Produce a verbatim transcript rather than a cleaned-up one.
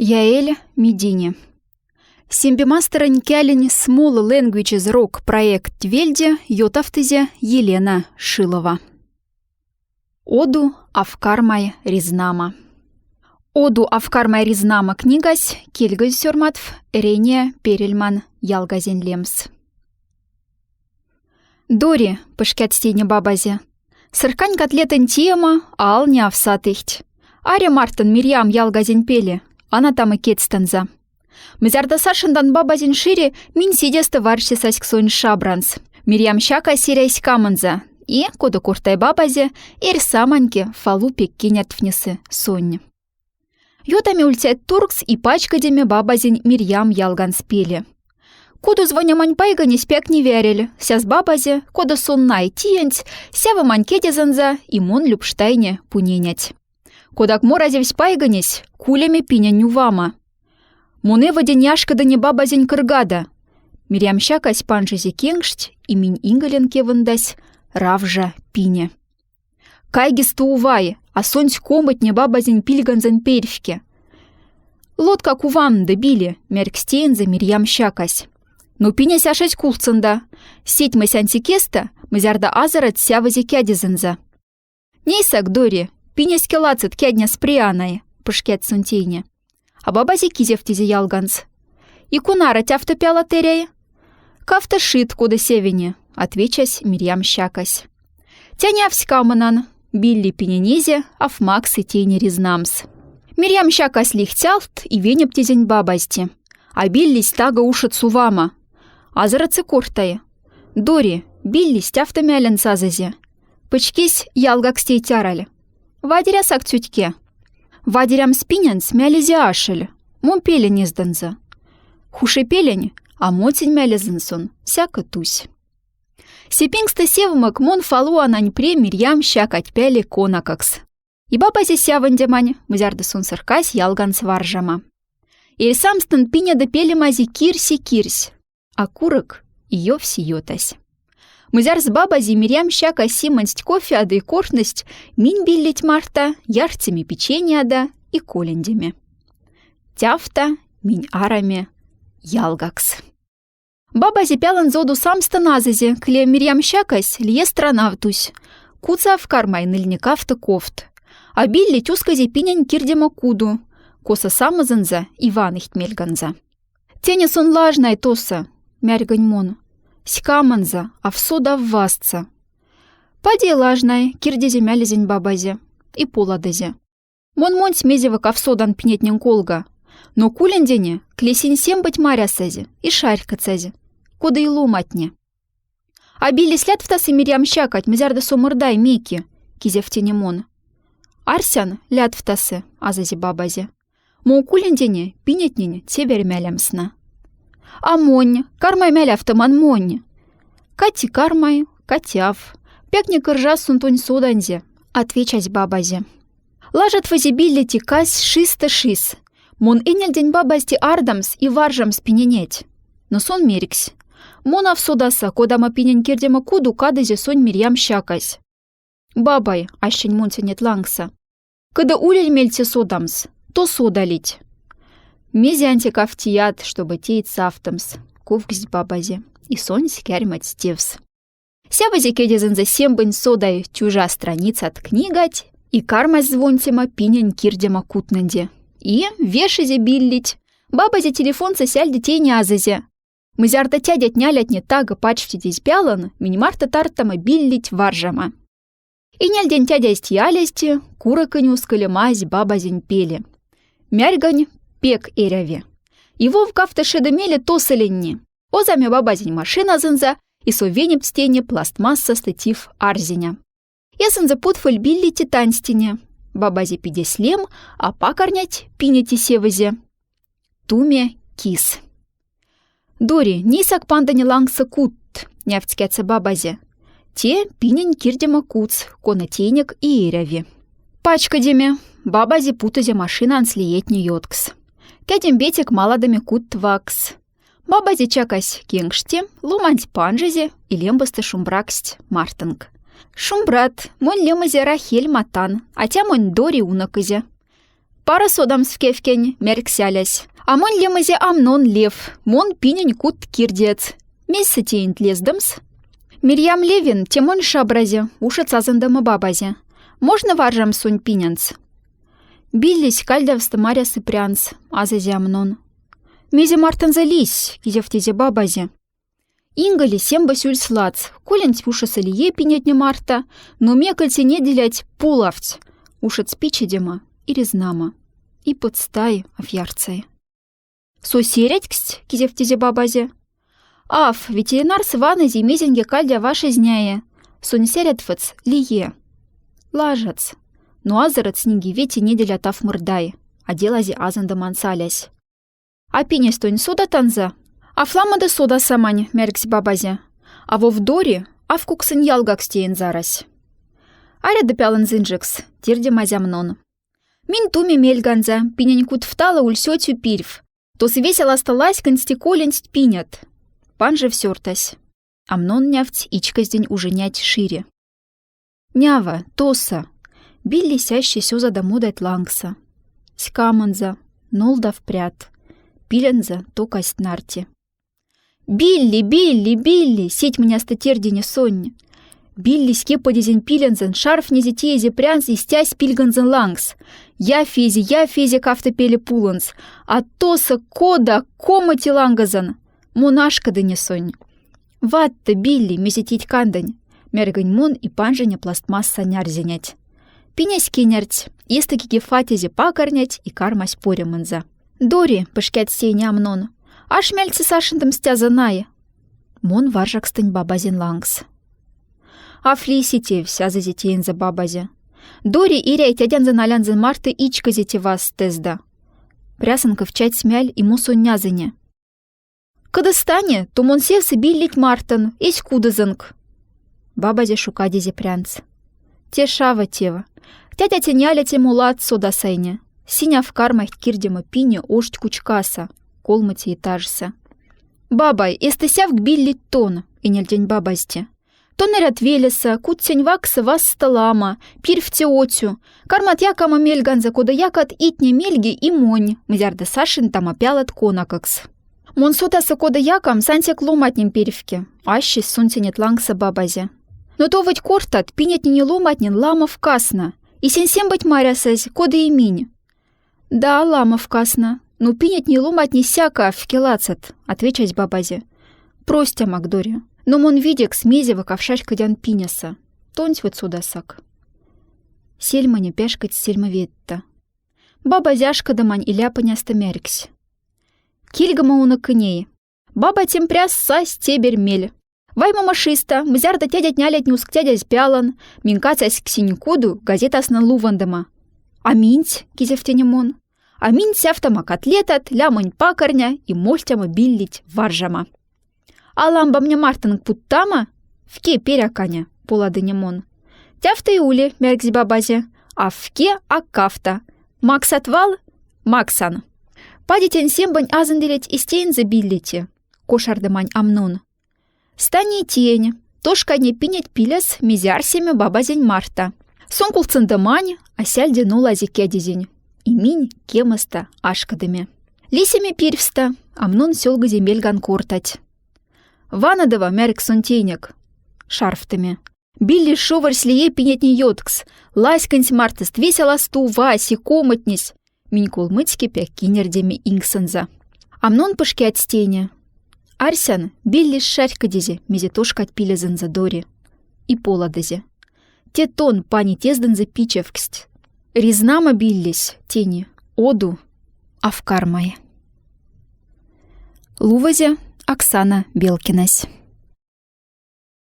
Яэль Медини. Симбемасторонь кялень Small Languages Rock проект вельде йотавтызе Елена Шилова. Оду афкармай ризнама. Оду афкармай ризнама книгась кельгонь сёрматф Рене Перельман ялгазень лемс. Дори, пышкадсь тейне бабазе. Сыркань котлетэнь тиема, а алне аф сатыхть. Аре мартон Мирьям ялгазень пеле, анатамы кецтонза. Мзярда сашендан бабазень шире, минь сидестэ варчсаськ сонь шабранц. Мирьям сякась эряй ськамонза, и, кода кортай бабазе, эрьсаманьке фалу пеккинятфнесы сонь. Ётаме ульцять туркс и пачкодеме бабазень Мирьям ялганц пеле. Кудо звонямонь пайгонесь пяк не вярель, сяс бабазе, кода сон най тиенть, сявомань кедезонза и мон любштайне пуненять. Кодак моразевсь пайгонесь, кулеме пинень нювама. Мон эводи няшкодыне бабазень кыргада. Мирьям сякась панжизе кенкшт, и минь инголен кевондась равжа пине. Кайгисто увай, а сонсь комытне бабазень пильганзон перьфке. Лотка кувам ды били, мяркс тиенза Мирьям сякась. Но пинесь ашесь кулцонда. Сетьмось аньци кеста, мзярда азорад сявозе кядезонза. Нейсак, Дори, пинеське лацыт кядня спреанай, пышкядсь сон тейне. А бабазе кизефтизе ялганц. И кунара тяфта пяла теряй? Кафта шит, кода сявине, отвечась Мирьям сякась. Тяняв ськамонан, Билли пиненезе аф максы тейне ризнамс. Мирьям сякась лихтялт и венептезень бабазти. А Биллись тага ушед сувама. Азорадсы кортай. Дори, Биллись тяфта мялен сазызе. Пычкись ялгакс тей тяраль. Вадерясак цютьке. Вадерямс пиненц мялизе ашель. Мон пеле нездонза. Хуше пелень, а моцень мялезон сон сяка тусь. Сепингста севмок мон фалуанань пре Мирьям сякать пяле конакокс. И бабазе сявондемань, мзярда сон сыркась ялганс варжама. Эрьсамстон пинеда пелемази кирсь и кирсь. А курок и ёвсь и ётась. Мзярс бабази Мирьям сяка симонсть кофеада и кортность, минь Биллить марта ярцеме печеньеада и колендеме. Тяфта минь араме ялгакс. Бабази пялан зоду самстон азызе, кле Мирьям сякась лие странав тусь. Куцав кармай ныльни кафта ковт. А Биллить ускозе пинень кирдема куду, коса самозонза и ваныхть мельганза. Тяне сон лажнай тоса, мяргонь мон. Ськамонза, аф содав вастса. Пади лажнай, кирдизе мялезень бабазе. И поладызе. Мон монсь мезевок аф содан пинетнень колга. Но кулендене, кле синь сембыть марясазе и шарькоцазе. Кода и ломатне. А Биллись лядфтасы Мирьям сякать, мзярда со мырдай меки, кизефтене мон. Арсян, лядфтасы, азызе бабазе. Мон кулендене пинетнень цебярь мялямсна. А монь, кармай мялявтоман монь. Кати кармай, кати аф. Пякни кыржас сон тонь соданзе, отвечась бабазе. Лажат вази Биллити кась шиста шис. Мон эняльдень бабазти ардамс и варжамс пиненеть. Но сон мерьксь. Мон аф содаса, кодамо пинень кирдема куду кадызе сонь Мирьям сякась. Бабай, ассянь монсенет лангса. Кыда улель мельце содамс, то содалить. Мезе аньцек аф тияд, штобы тейть савтомс, кувксть бабазе, и сонсь кярмать стевс. Сявозе кедезонза сембонь содай тюжа страницат книгать и кармась звонтема пинень кирдема кутнэнде. И вешизе Биллить. Бабазе телефонса сяльди тейне азызе. Мзярда тядят-нялятне тага пачфтитесь пялан, минь марта тартама Биллить варжама. Эняльдень тядясть ялязти, куроконь усколемась бабазень пеле. Мяргонь пек эряви. И вов кафта шеда меле тосоленни. Озаме бабазень машиназонза, и со венептстене пластмассаста тиф арзеня. Эсонза путфоль Биллити танстине. Бабазе пидесь лем, а пакарнять пинети севозе. Туме кис. Дори, нейсак пандыне лангса кутт, нявтскятса бабазе. Те пинень кирдема кутс, кона тейнек и эряви. Пачкодеме, бабазе путызе машинанс лиетне ёткс. Кядем бетек маладеме кутт вакс. Бабазе чакась кенкшти, ломанць панжизе и лембасты шумбраксть мартонк. Шумбрат, монь лемызе Рахель Матан, атя монь Дори унокызе. Пара содамс вкевкень, мярксь Алясь. А монь лемезе Амнон Лев, мон пинень кут кирдиэц. Мейсэ теенть лездомс? Мирьям Левин, те монь шабразе, ушедсь азондома бабазе. Можна варжамс сонь пинянц? Биллись кальдявста марясы прянц, азазе Амнон. Мезе мартонза лиссь, кизефтезе бабазе. Инголе сембо сюльс ладс, коленть ушосо лие пинетне марта, но мекольце неделять пулавтсь, ушедсь пичедема и ризнама. И потстай, аф ярцай. Со серятьксть, кизефтезе бабазе. Аф, ветеринарс ванызь и мезеньге кальдя ваш изняе. Сонь серятфотс лие. Лажатс. Но азоротс нинге вете неделят аф мырдай, а делазе азондоманц Алясь. А пинесь тонь содатанза? Аф ламода содасамань, мярксь бабазе. А вов Дори аф куксонь ялгакс теензарась. Аряда пялонза инжекс, тирдемась Амнон. Минь туми мельганза, пинень кут фтала ульсёть пирьф. Тосо весяласто ласьконсти коленть пинят. Панжов сёртась. Амнон нявтсь ичкоздень ужинять шире. Нява, тосо. Биллись ассесь озада модать лангса. Ськамонза, нолдав прят. Пиленза токасть нарти. Билли, Билли, Билли! Сеть мыняста тердине сонь. Биллись кеподезень пилензон, шарфнезе теезе прянц и стясь пильгонзон лангс. Яфезе, яфезе кафта пеле пулонц. А тосо кода комоти лангозон. Мон ашкодыне сонь. Ватто, Билли, мезе теть кандонь, мяргонь мон и панжине пластмасса нярзенять. Пинесь кеняртсь, эстокиге фатязе пакарнять и кармась порямонза. Дори, пышкядсь теене Амнон, ашмяльце сашендомстяза най. Мон варжакстынь бабазень лангс. Аф лиси тевсь, азазе теенза бабазе. Дори эряй тядянзон-алянзон марты ичкозе теваст тезда. Прясон ков чатьс мяль и мусонь нязыне. Кодастане, то мон севсы Биллить мартон, эсь кудозонк. Бабазе шукадезе прянц. Те шава тева. Тятятень Аля те молат содасайне. Синяв кармайхть кирдема пине ошть кучкаса, колмоти этажса. Бабай, эста сявк Биллить тон, энельдень бабазьте. Тон эрят велеса, кутсень вакса васста лама, пирьфте отю. Кармат якама мельганза, кода якат итне мельги и монь, мзярда сашин тама пялат конакокс. Мон содаса, кода якам сансек ломатнем перьфке, ассесь сунсенет лангса бабазе. Но то выть кортат, пинетнень и ломатнень ламов касна. И сень сембыть марясазь, кода и минь. Да, ламов касна. Ну, пинетне и ломатне сяка аф келацат, отвечась бабазе. Простямак, Дори. Но мон видекс мезевок аф шарькодян пиняса. Тонть вот содасак. Сельмоне пяшкодсь сельма ветта. Бабазь ашкодомань и ляпоняста мярксь. Кильгома уна кыней. Бабатем пряс сась теберь мель. Ваймома шиста, мзярда тядятне-алятне усктядязь пялан, минь кацаськсинь куду газетаснон лувондома. А миньть, кизефтене мон. А минь сявтама котлетат, лямонь пакарня и мольтяма Биллить варжама. А ламба мне мартонк путтама? Вке перяканя, поладыне мон. Тяфта и ули, мярксь бабазе. А вке а кафта. Максат вал? Максан. Падитень сембонь азынделеть истеенза Биллите. Кошардомань Амнон. Стани тиень, тошкане пинеть пиляс, мезе арсеме бабазень марта. Сон кулцындомань, а сяльде нолазе кядезень. И минь кемоста ашкодеме. Лисеме пирьфста, Амнон сёлгозе мельган кортать. Ванодова, мярксон тейнек. Шарфтеме. Билли шоварсь лие пинетне ёткс. Ласьконсь мартост весяласто вась и комотнесь. Минь колмоцькипе кинердеме инксонза. Амнон пышкядсь тейне. Арсян, Билли шарькодезе, мезе тошкат пилезонза Дори. И поладезе. Те тон пани тездонза пичевксть. Ризнама Биллись, тени, оду аф кармай. Лувозе Оксана Белкинась.